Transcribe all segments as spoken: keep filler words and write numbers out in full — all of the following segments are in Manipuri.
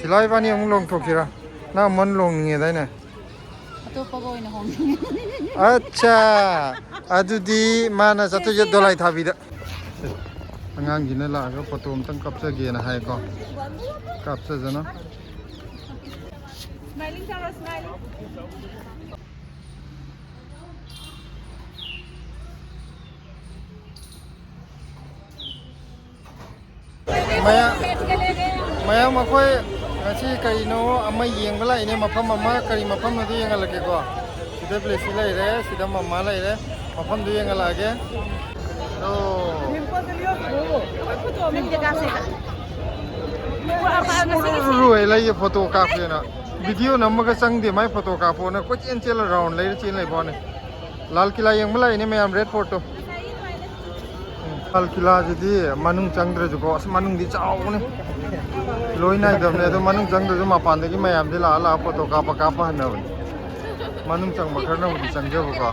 ꯁꯤꯂꯥ ꯏꯕꯥꯅꯤ ꯑꯃꯨꯛ ꯂꯣꯡꯊꯣꯛꯁꯤꯔꯥ? ꯅꯪ ꯑꯃꯨꯛ ꯂꯣꯡꯅꯤꯡꯉꯦꯗꯥꯏꯅꯦ? ꯑꯇꯣꯞꯄꯒ ꯑꯣꯏꯅ ꯍꯣꯡꯅꯤꯡꯉꯦ꯫ ꯑꯠꯆꯥ, ꯑꯗꯨꯗꯤ ꯃꯥꯅ ꯆꯠꯇꯣꯏꯁꯦ ꯗꯣꯂꯥꯏ ꯊꯥꯕꯤꯗ꯫ ꯑꯉꯥꯡꯁꯤꯅ ꯂꯥꯛꯑꯒ ꯐꯣꯇꯣ ꯑꯝꯇꯪ ꯀꯥꯞꯆꯒꯦꯅ ꯍꯥꯏꯀꯣ꯫ ꯀꯥꯞꯆꯖꯅꯣ꯫ Smiling ꯇꯧꯔꯣ, smiling꯫ ꯃꯌꯥꯝ, ꯃꯌꯥꯝ ꯑꯩꯈꯣꯏ ꯉꯁꯤ ꯀꯔꯤꯅꯣ ꯑꯃ ꯌꯦꯡꯕ ꯂꯥꯛꯏꯅꯦ, ꯃꯐꯝ ꯑꯃ, ꯀꯔꯤ ꯃꯐꯝꯅꯣꯗꯣ ꯌꯦꯡꯍꯜꯂꯛꯀꯦꯀꯣ꯫ ꯁꯤꯗ ꯕ꯭ꯂꯦꯁꯤ ꯂꯩꯔꯦ, ꯁꯤꯗ ꯃꯃꯥ ꯂꯩꯔꯦ, ꯃꯐꯝꯗꯨ ꯌꯦꯡꯍꯜꯂꯛꯑꯒꯦ꯫ ꯑꯣ꯫ ꯁꯨꯔꯨ ꯔꯨ ꯔꯨ ꯂꯩꯌꯦ ꯐꯣꯇꯣ ꯀꯥꯞꯀꯦꯅ꯫ ꯚꯤꯗꯤꯑꯣ ꯅꯝꯃꯒ ꯆꯪꯗꯦ, ꯃꯥꯏ ꯐꯣꯇꯣ ꯀꯥꯞꯄꯣꯅ ꯀꯣꯏꯆꯦꯟ ꯆꯦꯜꯂ ꯔꯥꯎꯟ ꯂꯩꯔ ꯆꯦꯟ ꯂꯩꯕ ꯋꯥꯅꯤ꯫ ꯂꯥꯜ ꯀꯤꯂꯥ ꯌꯦꯡꯕ ꯂꯥꯛꯏꯅꯦ ꯃꯌꯥꯝ, ꯔꯦꯗ ꯐꯣꯔꯠꯇꯣ꯫ ꯎꯝ, ꯂꯥꯜ ꯀꯤꯂꯥꯁꯤꯗꯤ ꯃꯅꯨꯡ ꯆꯪꯗ꯭ꯔꯁꯨꯀꯣ, ꯑꯁ, ꯃꯅꯨꯡꯗꯤ ꯆꯥꯎꯕꯅꯦ, ꯂꯣꯏ ꯅꯥꯏꯗꯕꯅꯦ꯫ ꯑꯗꯣ ꯃꯅꯨꯡ ꯆꯪꯗ꯭ꯔꯁꯨ ꯃꯄꯥꯟꯗꯒꯤ ꯃꯌꯥꯝꯁꯦ ꯂꯥꯛꯑ ꯂꯥꯛꯑ ꯐꯣꯇꯣ ꯀꯥꯞꯄ ꯀꯥꯞꯄ ꯍꯟꯅꯕꯅꯦ꯫ ꯃꯅꯨꯡ ꯆꯪꯕ ꯈꯔꯅꯕꯨꯗꯤ ꯆꯪꯖꯕꯀꯣ꯫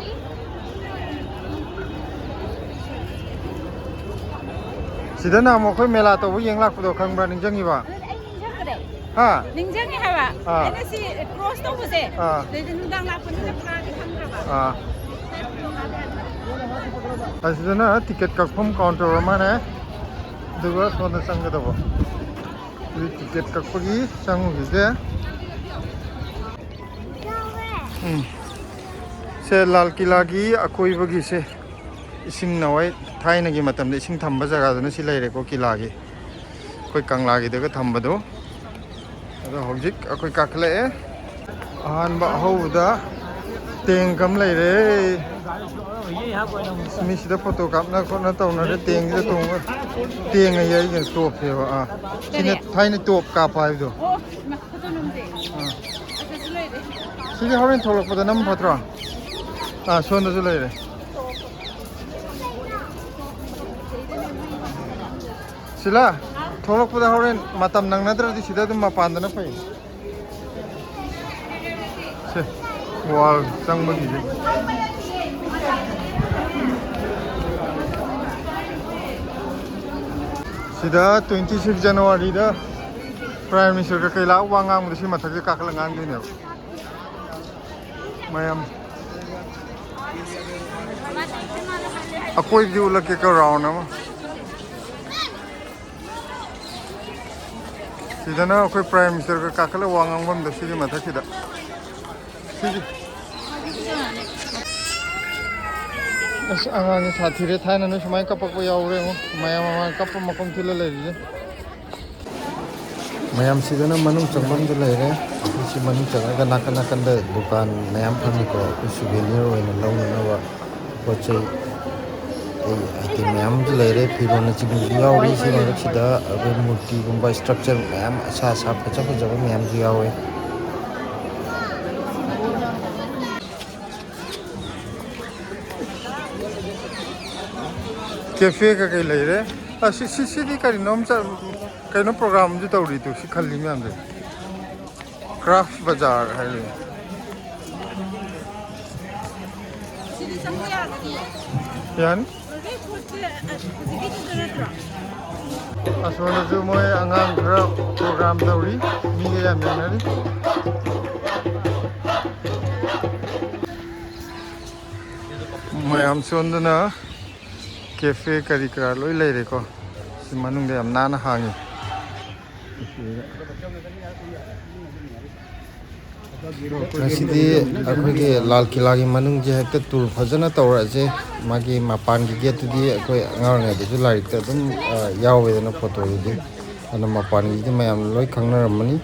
ꯁꯤꯗꯅ ꯑꯃꯨꯛ ꯑꯩꯈꯣꯏ ꯃꯦꯂꯥ ꯇꯧꯕ ꯌꯦꯡ ꯂꯥꯛꯄꯗꯣ ꯈꯪꯕ꯭ꯔꯥ, ꯅꯤꯡꯁꯤꯡꯉꯤꯕ? ꯑꯗꯨꯗꯤ ꯑꯩ ꯅꯤꯡꯁꯤꯡꯈ꯭ꯔꯦ꯫ ꯍꯥ? ꯅꯤꯡꯁꯤꯡꯉꯦ ꯍꯥꯏꯕ꯫ ꯑꯥ꯫ ꯑꯩꯅ ꯁꯤ ꯀ꯭ꯔꯣꯁ ꯇꯧꯕꯁꯦ꯫ ꯑꯥ꯫ ꯑꯗꯩꯗꯤ ꯅꯨꯡꯗꯥꯡ ꯂꯥꯛꯄꯅꯤꯅ ꯐꯔꯛꯇꯤ ꯈꯪꯗ꯭ꯔꯕ꯫ ꯑꯥ꯫ ꯑꯁꯤꯗꯅ ꯇꯤꯀꯦꯠ ꯀꯛꯐꯝ ꯀꯥꯎꯟꯇꯔ ꯑꯃꯅꯦ, ꯑꯗꯨꯒ ꯁꯣꯝꯗ ꯆꯪꯒꯗꯕ꯫ ꯑꯗꯨ ꯇꯤꯀꯦꯠ ꯀꯛꯄꯒꯤ ꯆꯪꯉꯨꯈꯤꯒꯦ꯫ ꯎꯝ꯫ ꯁꯦ ꯂꯥꯜ ꯀꯤꯂꯥꯒꯤ ꯑꯀꯣꯏꯕꯒꯤꯁꯦ ꯏꯁꯤꯡ ꯅꯋꯥꯏ ꯊꯥꯏꯅꯒꯤ ꯃꯇꯝꯗ ꯏꯁꯤꯡ ꯊꯝꯕ ꯖꯒꯥꯗꯨꯅ ꯁꯤ ꯂꯩꯔꯦꯀꯣ, ꯀꯤꯂꯥꯒꯤ꯫ ꯑꯩꯈꯣꯏ ꯀꯪꯂꯥꯒꯤꯗꯒ ꯊꯝꯕꯗꯣ꯫ ꯑꯗꯣ ꯍꯧꯖꯤꯛ ꯑꯩꯈꯣꯏ ꯀꯥꯈꯠꯂꯛꯑꯦ꯫ ꯑꯍꯥꯟꯕ ꯑꯍꯧꯕꯗ ꯇꯦꯡ ꯑꯃ ꯂꯩꯔꯦ꯫ ꯃꯤꯁꯤꯗ ꯐꯣꯇꯣ ꯀꯥꯞꯅ ꯈꯣꯠꯅ ꯇꯧꯅꯔꯦ꯫ ꯇꯦꯡꯁꯤꯗ ꯇꯣꯡꯉ, ꯇꯦꯡ ꯑꯩ ꯑꯩꯒ ꯇꯣꯞꯁꯦꯕ꯫ ꯑꯥ꯫ ꯁꯤꯅ ꯀꯔꯤ? ꯊꯥꯏꯅ ꯇꯣꯞ ꯀꯥꯞꯄ ꯍꯥꯏꯕꯗꯣ꯫ ꯑꯣ, ꯏꯃꯥ, ꯐꯣꯇꯣ ꯅꯝꯁꯦ꯫ ꯑꯥ꯫ ꯑꯗꯨꯁꯨ ꯂꯩꯔꯦ꯫ ꯁꯤꯗꯤ ꯍꯣꯔꯦꯟ ꯊꯣꯛꯂꯛꯄꯗ ꯅꯝ ꯐꯠꯇ꯭ꯔꯣ? ꯑꯥ, ꯁꯣꯝꯗꯁꯨ ꯂꯩꯔꯦ꯫ ꯁꯤꯂꯥ, ꯊꯣꯛꯂꯛꯄꯗ ꯍꯣꯔꯦꯟ ꯃꯇꯝ ꯅꯪꯅꯗ꯭ꯔꯗꯤ ꯁꯤꯗ ꯑꯗꯨꯝ ꯃꯄꯥꯟꯗꯅ ꯐꯩ꯫ ꯁꯦ, ꯋꯥꯜ ꯆꯪꯕꯒꯤꯁꯦ꯫ ꯁꯤꯗ twenty six January ꯗ Prime Minister ꯀꯩ ꯂꯥꯛ ꯋꯥ ꯉꯥꯡꯕꯗ ꯁꯤ ꯃꯊꯛꯁꯦ ꯀꯥꯈꯠꯂ ꯉꯥꯡꯗꯣꯏꯅꯦꯕ꯫ ꯃꯌꯥꯝ ꯑꯀꯣꯏꯕꯗꯤ ꯎꯠꯂꯛꯀꯦꯀꯣ, round ꯑꯃ꯫ ꯁꯤꯗꯅ ꯑꯩꯈꯣꯏ Prime Minister ꯀꯥꯈꯠꯂ ꯋꯥ ꯉꯥꯡꯐꯝꯗꯣ, ꯁꯤꯒꯤ ꯃꯊꯛꯁꯤꯗ꯫ ꯁꯤꯒꯤ ꯑꯁ, ꯑꯉꯥꯡꯁꯦ ꯁꯥꯊꯤꯔꯦ꯫ ꯊꯥꯏꯅ ꯅꯣꯏ ꯁꯨꯃꯥꯏꯅ ꯀꯞꯄꯛꯄ ꯌꯥꯎꯔꯦ ꯌꯦꯡꯉꯣ꯫ ꯃꯌꯥꯝ ꯃꯃꯥꯡ ꯀꯞꯄ ꯃꯈꯣꯡ ꯊꯤꯜꯂ ꯂꯩꯔꯤꯁꯦ꯫ ꯃꯌꯥꯝꯁꯤꯗꯅ ꯃꯅꯨꯡ ꯆꯪꯐꯝꯗ ꯂꯩꯔꯦ꯫ ꯑꯩꯈꯣꯏꯁꯤ ꯃꯅꯨꯡ ꯆꯪꯉꯒ ꯅꯥꯀꯟ ꯅꯥꯀꯟꯗ ꯗꯨꯀꯥꯟ ꯃꯌꯥꯝ ꯐꯝꯃꯤꯀꯣ, ꯑꯩꯈꯣꯏ souvenir ꯑꯣꯏꯅ ꯂꯧꯅꯅꯕ ꯄꯣꯠ ꯆꯩ꯫ ꯑꯩ item ꯃꯌꯥꯝ ꯑꯃꯁꯨ ꯂꯩꯔꯦ, ꯐꯤꯔꯣꯜꯅꯆꯤꯡꯕꯁꯨ ꯌꯥꯎꯔꯤ꯫ ꯁꯤ ꯃꯔꯛꯁꯤꯗ ꯑꯩꯈꯣꯏ ꯃꯨꯔꯇꯤꯒꯨꯝꯕ, structure ꯃꯌꯥꯝ ꯑꯁꯥ ꯑꯁꯥ ꯐꯖ ꯐꯖꯕ ꯃꯌꯥꯝꯁꯨ ꯌꯥꯎꯋꯦ꯫ Cafe ꯀꯩꯀꯩ ꯂꯩꯔꯦ꯫ ꯑ, ꯁꯤ, ꯁꯤ, ꯁꯤꯗꯤ ꯀꯔꯤꯅꯣꯝ ꯆꯠ-, ꯀꯩꯅꯣ program ꯑꯃꯁꯨ ꯇꯧꯔꯤꯗꯨ, ꯁꯤ ꯈꯜꯂꯤ ꯃꯌꯥꯝꯁꯦ꯫ Craft Bazaar ꯍꯥꯏꯔꯤ꯫ ꯁꯤꯗꯤ ꯆꯪꯕ ꯌꯥꯒꯅꯤ꯫ ꯌꯥꯅꯤ꯫ ꯑꯗꯩ ꯄꯣꯠꯁꯦ, ꯑꯁ, ꯍꯧꯖꯤꯛꯀꯤꯗꯨꯗ ꯅꯠꯇ꯭ꯔꯣ? ꯑꯁꯣꯝꯗꯁꯨ ꯃꯣꯏ ꯑꯉꯥꯡ ꯈꯔ program ꯇꯧꯔꯤ, ꯃꯤꯒ ꯌꯥꯝ ꯌꯦꯡꯅꯔꯤ꯫ ꯃꯌꯥꯝ ꯁꯣꯝꯗꯅ cafe ꯀꯔꯤ ꯀꯔꯥ ꯂꯣꯏ ꯂꯩꯔꯦꯀꯣ꯫ ꯁꯤ ꯃꯅꯨꯡꯗ ꯌꯥꯝ ꯅꯥꯟꯅ ꯍꯥꯡꯉꯤ꯫ ꯉꯁꯤꯗꯤ ꯑꯩꯈꯣꯏꯒꯤ ꯂꯥꯜ ꯀꯤꯂꯥꯒꯤ ꯃꯅꯨꯡꯁꯦ ꯍꯦꯛꯇ tour ꯐꯖꯅ ꯇꯧꯔꯛꯑꯁꯦ꯫ ꯃꯥꯒꯤ ꯃꯄꯥꯟꯒꯤ gateꯇꯨꯗꯤ ꯑꯩꯈꯣꯏ ꯑꯉꯥꯡ ꯑꯣꯏꯔꯤꯉꯩꯗꯁꯨ ꯂꯥꯏꯔꯤꯛꯇ ꯑꯗꯨꯝ, ꯑ, ꯌꯥꯎꯋꯦꯗꯅ photoꯗꯨꯗꯤ꯫ ꯑꯗꯨꯅ ꯃꯄꯥꯟꯒꯤꯗꯤ ꯃꯌꯥꯝ ꯂꯣꯏ ꯈꯪꯅꯔꯝꯃꯅꯤ꯫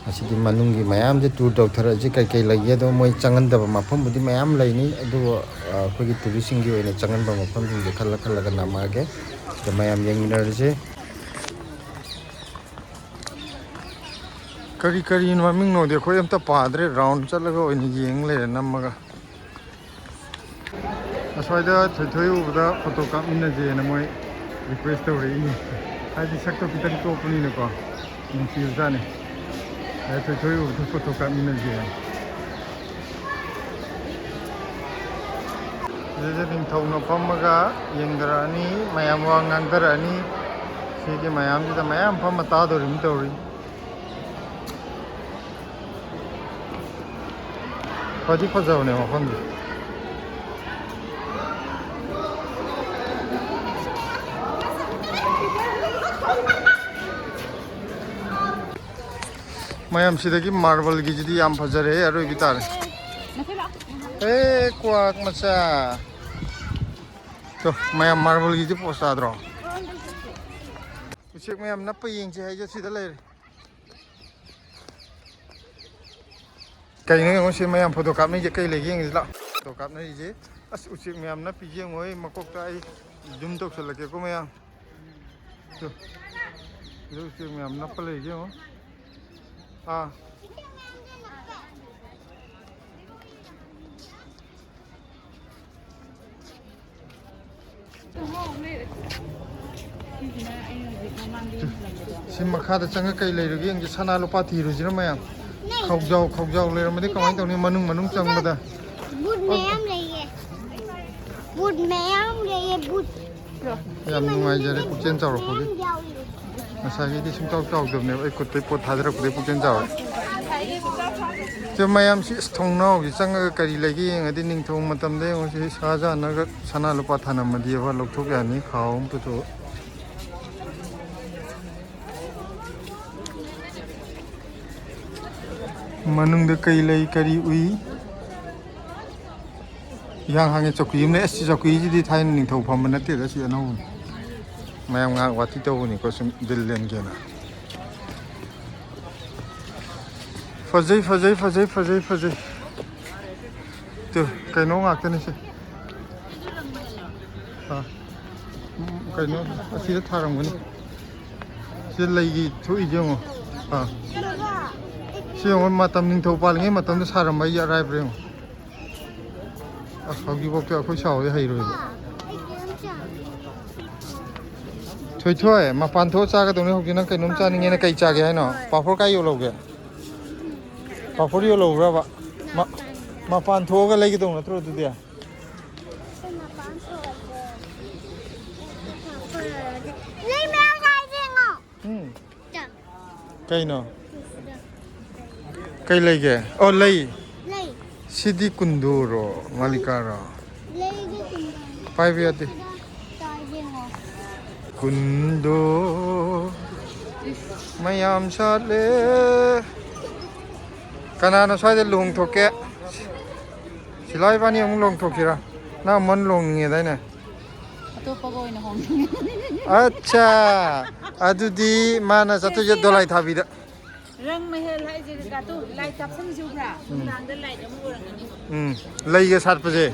ꯉꯁꯤꯗꯤ ꯃꯅꯨꯡꯒꯤ ꯃꯌꯥꯝꯁꯦ tour ꯇꯧꯊꯔꯛꯑꯁꯤ꯫ ꯀꯩꯀꯩ ꯂꯩꯒꯦꯗꯣ, ꯃꯣꯏ ꯆꯪꯍꯟꯗꯕ ꯃꯐꯝꯕꯨꯗꯤ ꯃꯌꯥꯝ ꯂꯩꯅꯤ, ꯑꯗꯨꯕꯨ, ꯑ, ꯑꯩꯈꯣꯏꯒꯤ touristꯁꯤꯡꯒꯤ ꯑꯣꯏꯅ ꯆꯪꯍꯟꯕ ꯃꯐꯝꯁꯤꯡꯁꯦ ꯈꯜꯂ ꯈꯜꯂꯒ ꯅꯝꯃꯛꯑꯒꯦ꯫ ꯑꯗ ꯃꯌꯥꯝ ꯌꯦꯡꯃꯤꯟꯅꯔꯁꯦ꯫ ꯀꯔꯤ ꯀꯔꯤꯅꯣ ꯃꯃꯤꯡꯅꯣꯗꯤ ꯑꯩꯈꯣꯏ ꯑꯝꯇ ꯄꯥꯗ꯭ꯔꯦ, round ꯆꯠꯂꯒ ꯑꯣꯏꯅ ꯌꯦꯡ ꯂꯩꯔꯦ ꯅꯝꯃꯒ꯫ ꯑꯁ꯭ꯋꯥꯏꯗ ꯊꯣꯏꯊꯣꯏ ꯎꯕꯗ photo ꯀꯥꯞꯃꯤꯟꯅꯁꯦꯅ ꯃꯣꯏ request ꯇꯧꯔꯛꯏꯅꯦ꯫ ꯍꯥꯏꯗꯤ ꯁꯛꯇꯣ ꯈꯤꯇꯪ ꯇꯣꯞꯄꯅꯤꯅꯀꯣ, ꯅꯨꯡꯁꯤꯕꯖꯥꯠꯅꯤ꯫ ꯑꯗ ꯊꯣꯏꯊꯣꯏ ꯎꯕꯗ photo ꯀꯥꯞꯃꯤꯟꯅꯁꯦꯅ꯫ ꯁꯤꯗꯩꯗ ꯅꯤꯡꯊꯧꯅ ꯐꯝꯃꯒ ꯌꯦꯡꯊꯔꯛꯑꯅꯤ, ꯃꯌꯥꯝ ꯋꯥ ꯉꯥꯡꯊꯔꯛꯑꯅꯤ꯫ ꯁꯤꯒꯤ ꯃꯌꯥꯝꯁꯤꯗ ꯃꯌꯥꯝ ꯐꯝꯃ ꯇꯥꯗꯣꯔꯤꯕꯅꯤ ꯇꯧꯔꯤ꯫ ꯐꯗꯤ ꯐꯖꯕꯅꯦ ꯃꯐꯝꯁꯦ꯫ ꯃꯌꯥꯝ ꯁꯤꯗꯒꯤ ꯃꯥꯔꯕꯜꯒꯤꯁꯤꯗꯤ ꯌꯥꯝ ꯐꯖꯔꯦ, ꯑꯔꯣꯏꯕꯤ ꯇꯥꯔꯦ꯫ ꯑꯦ, ꯀ꯭ꯋꯥꯛ ꯃꯆꯥ꯫ ꯇꯣ, ꯃꯌꯥꯝ ꯃꯥꯔꯕꯜꯒꯤꯁꯤ ꯄꯣꯁ ꯇꯥꯗ꯭ꯔꯣ? ꯎꯆꯦꯛ ꯃꯌꯥꯝ ꯅꯞꯄ ꯌꯦꯡꯁꯦ ꯍꯥꯏꯁꯦ ꯁꯤꯗ ꯂꯩꯔꯦ꯫ ꯀꯩꯅꯣ ꯌꯦꯡꯉꯣ ꯁꯤ ꯃꯌꯥꯝ ꯐꯣꯇꯣ ꯀꯥꯞꯅꯩꯁꯦ ꯀꯩ ꯂꯩꯒꯦ ꯌꯦꯡꯉꯁꯤ ꯂꯥꯛꯑꯣ꯫ ꯐꯣꯇꯣ ꯀꯥꯞꯅꯔꯤꯁꯦ꯫ ꯑꯁ ꯎꯆꯦꯛ ꯃꯌꯥꯝ ꯅꯞꯄꯤꯁꯦ ꯌꯦꯡꯉꯣ ꯑꯩ ꯃꯀꯣꯛꯇ ꯑꯩ ꯖꯨꯝ ꯇꯧꯁꯜꯂꯛꯀꯦꯀꯣ ꯃꯌꯥꯝ꯫ ꯇꯨ꯫ ꯁꯤꯗ ꯎꯆꯦꯛ ꯃꯌꯥꯝ ꯅꯞꯄ ꯂꯩꯔꯤꯁꯦ ꯌꯦꯡꯉꯣ꯫ ꯑꯥ꯫ ꯁꯤ ꯃꯈꯥꯗ ꯆꯪꯉ ꯀꯩ ꯂꯩꯔꯒꯦ ꯌꯦꯡꯁꯦ꯫ ꯁꯅꯥ ꯂꯨꯄꯥ ꯊꯤꯔꯨꯁꯤꯔ ꯃꯌꯥꯝ? ꯈꯧꯖꯥꯎ, ꯈꯧꯖꯥꯎ ꯂꯩꯔꯝꯃꯗꯤ ꯀꯃꯥꯏꯅ ꯇꯧꯅꯤ? ꯃꯅꯨꯡ, ꯃꯅꯨꯡ ꯆꯪꯕꯗ꯫ ꯕꯨꯠ ꯃꯌꯥꯝ ꯂꯩꯌꯦ꯫ ꯕꯨꯠ ꯃꯌꯥꯝ ꯂꯩꯌꯦ, ꯕꯨꯠ꯫ ꯌꯥꯝ ꯅꯨꯡꯉꯥꯏꯖꯔꯦ ꯄꯨꯛꯆꯦꯜ ꯆꯥꯎꯔꯛꯄꯒꯤ꯫ ꯉꯁꯥꯏꯒꯤꯗꯤ ꯁꯨꯡꯆꯥꯎ ꯆꯥꯎꯗꯕꯅꯦꯕ꯫ ꯑꯩ ꯈꯨꯠꯇꯩ ꯄꯣꯠ ꯊꯥꯗꯔꯛꯄꯗꯩ ꯄꯨꯛꯆꯦꯜ ꯆꯥꯎꯔꯦ꯫ ꯁꯤ ꯃꯌꯥꯝꯁꯤ ꯏꯁ ꯊꯣꯡꯅꯥꯎꯁꯤ ꯆꯪꯉꯒ ꯀꯔꯤ ꯂꯩꯒꯦ ꯌꯦꯡꯉꯗꯤ ꯅꯤꯡꯊꯧ ꯃꯇꯝꯗ ꯌꯦꯡꯉꯨ ꯁꯤ ꯁꯍꯥꯖꯍꯥꯟꯅꯒ ꯁꯅꯥ ꯂꯨꯄꯥ ꯊꯥꯅꯝꯃꯗꯤ ꯑꯕ ꯂꯧꯊꯣꯛ ꯌꯥꯅꯤ ꯈꯥꯎ ꯑꯃ ꯄꯨꯊꯣꯛꯑ꯫ ꯃꯅꯨꯡꯗ ꯀꯩ ꯂꯩ ꯀꯔꯤ ꯎꯏ? ꯏꯍꯥꯡ ꯍꯥꯡꯉꯦ ꯆꯧꯀ꯭ꯔꯤ ꯑꯃ ꯂꯩ꯫ ꯑꯁ ꯁꯤ ꯆꯧꯀ꯭ꯔꯤꯁꯤꯗꯤ ꯊꯥꯏꯅ ꯅꯤꯡꯊꯧ ꯐꯝꯕ ꯅꯠꯇꯦꯗ ꯁꯤ ꯑꯅꯧꯕꯅꯤ꯫ ꯃꯌꯥꯝ ꯉꯥꯏꯍꯥꯛ ꯋꯥꯊꯤ ꯇꯧꯕꯅꯤꯀꯣ ꯁꯨꯝ ꯗꯤꯜ ꯂꯦꯟꯒꯦꯅ꯫ ꯐꯖꯩ ꯐꯖꯩ ꯐꯖꯩ ꯐꯖꯩ ꯐꯖꯩ꯫ ꯇꯨ ꯀꯩꯅꯣ ꯉꯥꯛꯇꯅꯤ ꯁꯤ꯫ ꯑꯥ꯫ ꯎꯝ, ꯀꯩꯅꯣ ꯑꯁꯤꯗ ꯊꯥꯔꯝꯒꯅꯤ꯫ ꯁꯤꯗ ꯂꯩꯒꯤ ꯊꯣꯛꯏꯁꯦ ꯌꯦꯡꯉꯣ꯫ ꯑꯥ꯫ ꯁꯤ ꯌꯦꯡꯉꯣ ꯃꯇꯝ ꯅꯤꯡꯊꯧ ꯄꯥꯜꯂꯤꯉꯩ ꯃꯇꯝꯗ ꯁꯥꯔꯝꯕ ꯑꯩꯒꯤ ꯑꯔꯥꯏꯕ꯭ꯔꯥ ꯌꯦꯡꯉꯣ꯫ ꯑꯁ ꯍꯧꯖꯤꯛꯐꯥꯎꯗꯤ ꯑꯩꯈꯣꯏ ꯁꯥꯎꯗꯤ ꯍꯩꯔꯣꯏꯕ꯫ ꯊꯣꯏꯊꯣꯏ ꯃꯄꯥꯟ ꯊꯣꯛꯑ ꯆꯥꯒꯗꯧꯅꯤ ꯍꯧꯖꯤꯛ ꯅꯪ ꯀꯩꯅꯣꯝ ꯆꯥꯅꯤꯡꯉꯦꯅ ꯀꯩ ꯆꯥꯒꯦ ꯍꯥꯏꯅꯣ? ꯄꯥꯐꯣꯔ ꯀꯥꯏ ꯌꯣꯜꯍꯧꯒꯦ? ꯄꯥꯐꯣꯔ ꯌꯣꯜꯍꯧꯕ꯭ꯔꯕ? ꯃ-, ꯃꯄꯥꯟ ꯊꯣꯛꯑꯒ ꯂꯩꯒꯗꯧ ꯅꯠꯇ꯭ꯔꯣ ꯑꯗꯨꯗꯤ? ꯂꯩ ꯃꯌꯥꯝ ꯂꯥꯛꯑꯦ ꯌꯦꯡꯉꯣ꯫ ꯎꯝ꯫ ꯀꯩꯅꯣ? ꯀꯩ ꯂꯩꯒꯦ? ꯑꯣ, ꯂꯩ꯫ ꯂꯩ꯫ ꯁꯤꯗꯤ ꯀꯨꯟꯗꯣꯔꯣ, ꯃꯥꯂꯤꯀꯥꯔꯣ? ꯂꯩꯒꯦ ꯀꯨꯟꯗꯣ꯫ ꯄꯥꯏꯕ ꯌꯥꯗꯦ꯫ ꯁꯤꯗ ꯇꯥꯏ ꯌꯦꯡꯉꯣ꯫ ꯀꯨꯟꯗꯣ ꯃꯌꯥꯝ ꯁꯥꯠꯂꯦ꯫ ꯀꯅꯥꯅꯣ ꯁ꯭ꯋꯥꯏꯗ ꯂꯨꯍꯣꯡꯊꯣꯛꯀꯦ? ꯁꯤꯂꯥ ꯏꯕꯥꯅꯤ ꯑꯃꯨꯛ ꯂꯨꯍꯣꯡꯊꯣꯛꯁꯤꯔꯥ? ꯅꯪ ꯑꯃꯨꯛ ꯂꯨꯍꯣꯡꯅꯤꯡꯉꯦꯗꯥꯏꯅꯦ? ꯑꯇꯣꯞꯄꯒ ꯑꯣꯏꯅ ꯍꯣꯡꯅꯤꯡꯉꯦ꯫ ꯑꯠꯆꯥ, ꯑꯗꯨꯗꯤ ꯃꯥꯅ ꯆꯠꯇꯣꯏꯁꯦ ꯗꯣꯂꯥꯏ ꯊꯥꯕꯤꯗ꯫ ꯔꯪ ꯃꯍꯦꯜ ꯍꯥꯏꯁꯦ ꯀꯥꯇꯨ, ꯂꯥꯏꯠ ꯀꯥꯞꯁꯟꯁꯤ ꯎꯕ꯭ꯔꯥ? ꯎꯝ꯫ ꯅꯨꯡꯗꯥꯡꯗ ꯂꯥꯏꯠ ꯑꯃ ꯑꯣꯏꯔꯝꯒꯅꯤ꯫ ꯎꯝ, ꯂꯩꯒ ꯁꯥꯠꯄꯁꯦ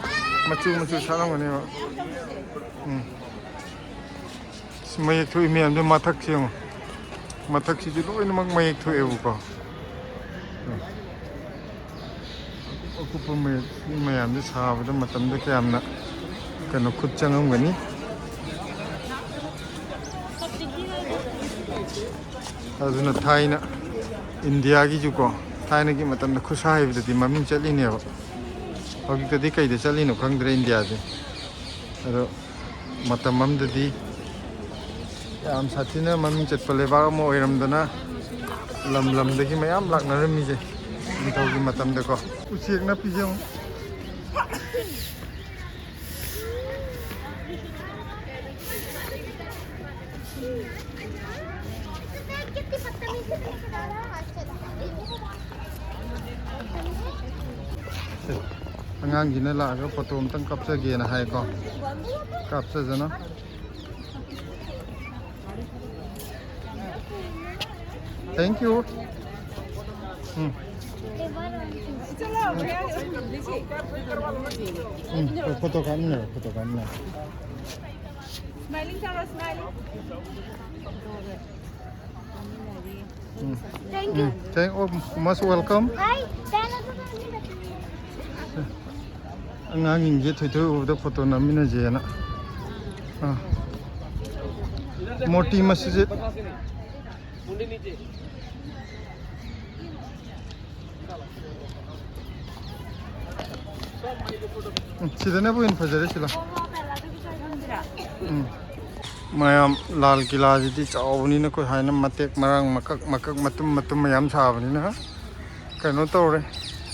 ꯃꯆꯨ ꯃꯆꯨ ꯁꯥꯠꯂꯝꯒꯅꯦꯕ꯫ ꯎꯝ꯫ ꯑꯁ, ꯃꯌꯦꯛ ꯊꯣꯛꯏ ꯃꯌꯥꯝꯁꯦ꯫ ꯃꯊꯛꯁꯦ ꯌꯦꯡꯉꯣ, ꯃꯊꯛꯁꯤꯁꯨ ꯂꯣꯏꯅꯃꯛ ꯃꯌꯦꯛ ꯊꯣꯛꯑꯦꯕꯀꯣ꯫ ꯎꯝ꯫ ꯑꯀꯨꯞ ꯑꯀꯨꯞꯄ ꯃꯌꯦꯛ ꯃꯌꯥꯝꯁꯦ ꯁꯥꯕꯗ ꯃꯇꯝꯗ ꯀꯌꯥꯝꯅ ꯀꯩꯅꯣ ꯈꯨꯠ ꯆꯪꯉꯝꯒꯅꯤ꯫ ꯑꯗꯨꯅ ꯊꯥꯏꯅ ꯏꯟꯗꯤꯌꯥꯒꯤꯁꯨꯀꯣ, ꯊꯥꯏꯅꯒꯤ ꯃꯇꯝꯗ ꯈꯨꯠꯁꯥ ꯍꯩꯕꯗꯗꯤ ꯃꯃꯤꯡ ꯆꯠꯂꯤꯅꯦꯕ꯫ ꯍꯧꯖꯤꯛꯇꯗꯤ ꯀꯩꯗ ꯆꯠꯂꯤꯅꯣ ꯈꯪꯗ꯭ꯔꯦ ꯏꯟꯗꯤꯌꯥꯁꯦ꯫ ꯑꯗꯣ ꯃꯇꯝ ꯑꯃꯗꯗꯤ ꯌꯥꯝ ꯁꯥꯊꯤꯅ ꯃꯃꯤꯡ ꯆꯠꯄ ꯂꯩꯕꯥꯛ ꯑꯃ ꯑꯣꯏꯔꯝꯗꯅ ꯂꯝ ꯂꯝꯗꯒꯤ ꯃꯌꯥꯝ ꯂꯥꯛꯅꯔꯝꯃꯤꯁꯦ ꯅꯤꯡꯊꯧꯒꯤ ꯃꯇꯝꯗꯀꯣ꯫ ꯎꯆꯦꯛꯅ ꯄꯤꯖꯧ꯫ ꯑꯉꯥꯡꯁꯤꯅ ꯂꯥꯛꯑꯒ ꯐꯣꯇꯣ ꯑꯝꯇꯪ ꯀꯥꯞꯆꯒꯦꯅ ꯍꯥꯏꯀꯣ꯫ ꯀꯥꯞꯆꯖꯅꯣ꯫ Thank you. ꯎꯝ꯫ ꯎꯝ, ꯐꯣꯇꯣ ꯀꯥꯞꯃꯤꯟꯅꯔꯣ, ꯐꯣꯇꯣ ꯀꯥꯞꯃꯤꯟꯅꯔꯣ꯫ Smiling ꯇꯧꯔꯣ, smiling. ꯎꯝ꯫ Thank you. ꯎꯝ, thank, oh, most welcome. Hi, stand up. ꯑꯉꯥꯡꯁꯤꯡꯁꯦ ꯊꯣꯏꯊꯣꯏ ꯎꯕꯗ ꯐꯣꯇꯣ ꯅꯝꯃꯤꯟꯅꯁꯦꯅ꯫ ꯑꯥ꯫ ꯃꯣꯇꯤ ꯃꯁꯖꯤꯗ꯫ ꯎꯝ, ꯁꯤꯗꯅꯕꯨ ꯍꯦꯟꯅ ꯐꯖꯔꯦ, ꯁꯤꯂꯥ꯫ ꯎꯝ꯫ ꯃꯌꯥꯝ, ꯂꯥꯜ ꯀꯤꯂꯥꯁꯤꯗꯤ ꯆꯥꯎꯕꯅꯤꯅ ꯑꯩꯈꯣꯏ ꯍꯥꯏꯅ ꯃꯇꯦꯛ ꯃꯔꯥꯡ ꯃꯀꯛ ꯃꯀꯛ ꯃꯇꯨꯝ ꯃꯇꯨꯝ ꯃꯌꯥꯝ ꯁꯥꯕꯅꯤꯅ ꯀꯩꯅꯣ ꯇꯧꯔꯦ꯫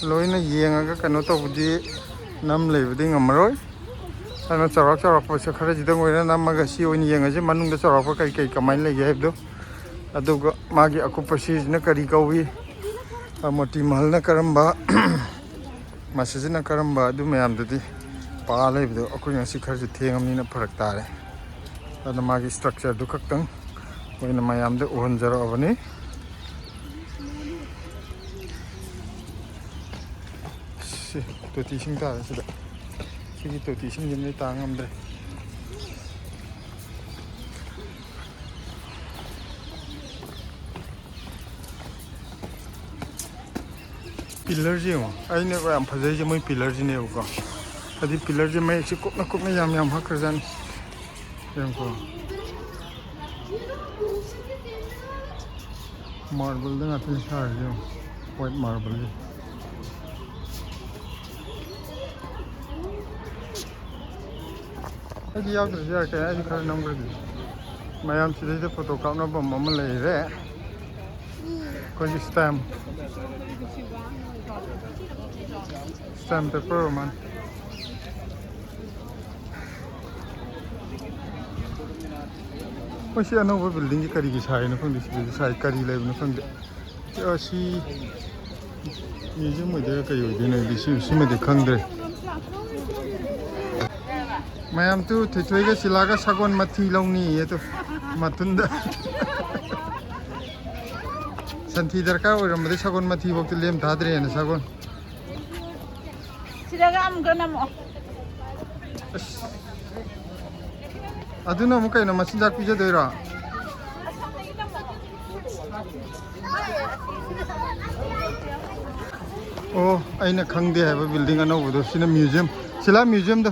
ꯂꯣꯏꯅ ꯌꯦꯡꯉꯒ ꯀꯩꯅꯣ ꯇꯧꯕꯗꯤ ꯅꯝ ꯂꯩꯕꯗꯤ ꯉꯝꯃꯔꯣꯏ꯫ ꯑꯗꯨꯅ ꯆꯥꯎꯔꯥꯛ ꯆꯥꯎꯔꯥꯛꯄꯁꯦ ꯈꯔꯁꯤꯗꯪ ꯑꯣꯏꯅ ꯅꯝꯃꯒ ꯁꯤ ꯑꯣꯏꯅ ꯌꯦꯡꯉꯁꯤ, ꯃꯅꯨꯡꯗ ꯆꯥꯎꯔꯥꯛꯄ ꯀꯔꯤ ꯀꯔꯤ ꯀꯃꯥꯏꯅ ꯂꯩꯒꯦ ꯍꯥꯏꯕꯗꯣ꯫ ꯑꯗꯨꯒ ꯃꯥꯒꯤ ꯑꯀꯨꯞꯄ ꯁꯤꯁꯤꯅ ꯀꯔꯤ ꯀꯧꯏ, ꯃꯣꯇꯤ ꯃꯍꯜꯅ ꯀꯔꯝꯕ, ꯃꯁꯤꯁꯤꯅ ꯀꯔꯝꯕ, ꯑꯗꯨ ꯃꯌꯥꯝꯗꯨꯗꯤ ꯄꯥ ꯂꯩꯕꯗꯣ ꯑꯩꯈꯣꯏ ꯉꯁꯤ ꯈꯔꯁꯨ ꯊꯦꯡꯉꯕꯅꯤꯅ ꯐꯔꯛ ꯇꯥꯔꯦ꯫ ꯑꯗꯨꯅ ꯃꯥꯒꯤ ꯁ꯭ꯇ꯭ꯔꯛꯆꯔꯗꯨ ꯈꯛꯇꯪ ꯑꯣꯏꯅ ꯃꯌꯥꯝꯗ ꯎꯍꯟꯖꯔꯛꯑꯕꯅꯤ꯫ ꯁꯤ ꯇꯣꯇꯤ ꯏꯁꯤꯡ ꯇꯥꯔꯦ ꯁꯤꯗ꯫ ꯁꯤꯒꯤ ꯇꯣꯇꯤ ꯏꯁꯤꯡꯁꯤꯃꯗꯤ ꯇꯥ ꯉꯝꯗ꯭ꯔꯦ꯫ ꯄꯤꯂꯔꯁꯦ ꯌꯦꯡꯉꯣ, ꯑꯩꯅ ꯌꯥꯝ ꯐꯖꯩꯁꯦ ꯃꯣꯏ ꯄꯤꯂꯔꯁꯤꯅꯦꯕꯀꯣ꯫ ꯍꯥꯏꯗꯤ ꯄꯤꯂꯔꯁꯦ ꯃꯌꯦꯛꯁꯦ ꯀꯨꯞꯅ ꯀꯨꯞꯅ ꯌꯥꯝ ꯌꯥꯝ ꯍꯛꯈ꯭ꯔꯖꯥꯠꯅꯤ꯫ ꯌꯦꯡꯉꯨꯀꯣ꯫ ꯃꯥꯔꯕꯜꯗ ꯉꯥꯛꯇꯅꯤ ꯁꯥꯔꯤꯁꯦ ꯌꯦꯡꯉꯣ꯫ ꯋꯥꯏꯠ ꯃꯥꯔꯕꯜꯁꯦ꯫ ꯑꯩꯗꯤ ꯌꯥꯎꯗ꯭ꯔꯁꯨ ꯌꯥꯔꯦ ꯀꯩꯅꯣ, ꯑꯩꯗꯤ ꯈꯔ ꯅꯝꯈ꯭ꯔꯒꯦ꯫ ꯃꯌꯥꯝ ꯁꯤꯗꯩꯗ ꯐꯣꯇꯣ ꯀꯥꯞꯅꯐꯝ ꯑꯃ ꯂꯩꯔꯦ꯫ ꯑꯩꯈꯣꯏꯒꯤ ꯁ꯭ꯇꯦꯝ, ꯁ꯭ꯇꯦꯝ ꯄꯦꯄꯔ ꯑꯣꯏꯔ ꯃꯥꯜꯂꯦ꯫ ꯃꯣꯏ ꯁꯤ ꯑꯅꯧꯕ ꯕꯤꯜꯗꯤꯡꯁꯤ ꯀꯔꯤꯒꯤ ꯁꯥꯔꯤꯅꯣ ꯈꯪꯗꯦ, ꯁꯤꯗꯁꯨ ꯁꯥꯏ, ꯀꯔꯤ ꯂꯩꯕꯅꯣ ꯈꯪꯗꯦ꯫ ꯑ, ꯁꯤ ꯃ꯭ꯌꯨꯖꯤꯌꯝ ꯑꯣꯏꯗꯣꯏꯔꯥ ꯀꯔꯤ ꯑꯣꯏꯗꯣꯏꯅꯣ ꯑꯩꯗꯤ ꯁꯤ-, ꯁꯤꯃꯗꯤ ꯈꯪꯗ꯭ꯔꯦ꯫ ꯃꯌꯥꯝ ꯇꯨ ꯊꯣꯏꯊꯣꯏꯒ ꯁꯤꯂꯥꯒ ꯁꯒꯣꯜ ꯃꯊꯤ ꯂꯧꯅꯤꯌꯦ ꯇꯨ ꯃꯊꯨꯟꯗ꯫ ꯁꯟꯊꯤ ꯗꯔꯀꯥꯔ ꯑꯣꯏꯔꯝꯕꯗꯤ ꯁꯒꯣꯜ ꯃꯊꯤꯐꯧꯗ ꯂꯦꯝ ꯊꯥꯗ꯭ꯔꯦꯅ ꯁꯒꯣꯜ꯫ ꯁꯤꯗꯒ ꯑꯃꯨꯛꯀ ꯅꯝꯃꯛꯑꯣ꯫ ꯑꯁ꯫ ꯑꯗꯨꯅ ꯑꯃꯨꯛ ꯀꯩꯅꯣ, ꯃꯆꯤꯟꯖꯥꯛ ꯄꯤꯖꯗꯣꯏꯔꯣ? ꯑꯣ, ꯑꯩꯅ ꯈꯪꯗꯦ ꯍꯥꯏꯕ ꯕꯤꯜꯗꯤꯡ ꯑꯅꯧꯕꯗꯣ, ꯁꯤꯅ ꯃ꯭ꯌꯨꯖꯤꯌꯝ, ꯁꯤꯂꯥ ꯃ꯭ꯌꯨꯖꯤꯌꯝꯗꯣ꯫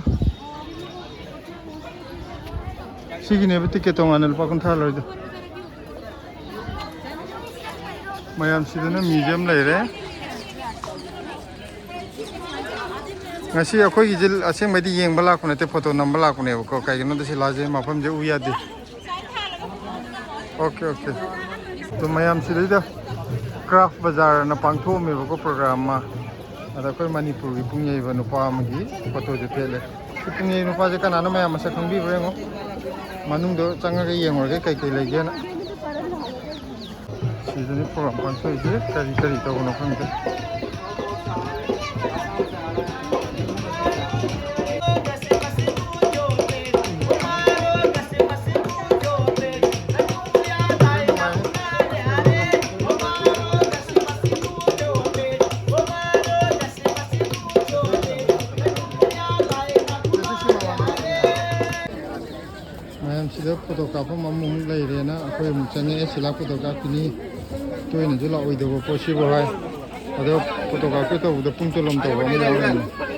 ꯁꯤꯒꯤꯅꯦꯕ ꯇꯤꯀꯦꯠ ꯇꯣꯉꯥꯟꯅ ꯂꯨꯄꯥ ꯀꯨꯟꯊ꯭ꯔꯥ ꯂꯧꯔꯤꯗꯣ꯫ ꯃꯌꯥꯝ ꯁꯤꯗꯅ ꯃ꯭ꯌꯨꯖꯤꯌꯝ ꯂꯩꯔꯦ꯫ ꯉꯁꯤ ꯑꯩꯈꯣꯏꯒꯤꯁꯦ ꯑꯁꯦꯡꯕꯩꯗꯤ ꯌꯦꯡꯕ ꯂꯥꯛꯄ ꯅꯠꯇꯦ, ꯐꯣꯇꯣ ꯅꯝꯕ ꯂꯥꯛꯄꯅꯦꯕꯀꯣ꯫ ꯀꯩꯒꯤꯅꯣꯗ ꯁꯤꯂꯥꯁꯦ ꯃꯐꯝꯁꯦ ꯎ ꯌꯥꯗꯦ꯫ Okay, okay. ꯑꯗꯣ ꯃꯌꯥꯝ ꯁꯤꯗꯩꯗ ꯀ꯭ꯔꯥꯐ ꯕꯖꯥꯔꯅ ꯄꯥꯡꯊꯣꯛꯑꯝꯃꯦꯕꯀꯣ ꯄ꯭ꯔꯣꯒ꯭ꯔꯥꯝ ꯑꯃ꯫ ꯑꯗ ꯑꯩꯈꯣꯏ ꯃꯅꯤꯄꯨꯔꯒꯤ ꯄꯨꯡ ꯌꯩꯕ ꯅꯨꯄꯥ ꯑꯃꯒꯤ ꯐꯣꯇꯣꯁꯦ ꯊꯦꯠꯂꯦ꯫ ꯁꯤ ꯄꯨꯡ ꯌꯩꯕ ꯅꯨꯄꯥꯁꯦ ꯀꯅꯥꯅꯣ, ꯃꯌꯥꯝ ꯃꯁꯛ ꯈꯪꯕꯤꯕ꯭ꯔꯥ ꯌꯦꯡꯉꯣ꯫ ꯃꯅꯨꯡꯗ ꯆꯪꯉꯒ ꯌꯦꯡꯉꯨꯔꯒꯦ ꯀꯩꯀꯩ ꯂꯩꯒꯦꯅ꯫ ꯁꯤꯗꯅꯤ ꯄ꯭ꯔꯣꯒ꯭ꯔꯥꯝ ꯄꯥꯡꯊꯣꯛꯏꯁꯦ, ꯀꯔꯤ ꯀꯔꯤ ꯇꯧꯕꯅꯣ ꯈꯪꯗꯦ꯫ ꯃꯌꯥꯝꯁꯤꯗ ꯐꯣꯇꯣ ꯀꯥꯞꯐꯝ ꯑꯃꯃꯨꯛ ꯂꯩꯔꯦꯅ ꯑꯩꯈꯣꯏ ꯑꯃꯨꯛ ꯆꯪꯉꯛꯑꯦ꯫ ꯁꯤꯂꯥ ꯐꯣꯇꯣ ꯀꯥꯞꯈꯤꯅꯤ꯫ ꯇꯣꯏꯅꯁꯨ ꯂꯥꯛꯑꯣꯏꯗꯕ ꯄꯣꯠꯁꯤꯕꯨ ꯍꯥꯏ꯫ ꯑꯗꯣ ꯐꯣꯇꯣ ꯀꯥꯞꯀꯦ ꯇꯧꯕꯗ ꯄꯨꯡ ꯆꯣꯂꯣꯝ ꯇꯧꯕ ꯑꯃ ꯌꯥꯎꯔꯝꯃꯦ꯫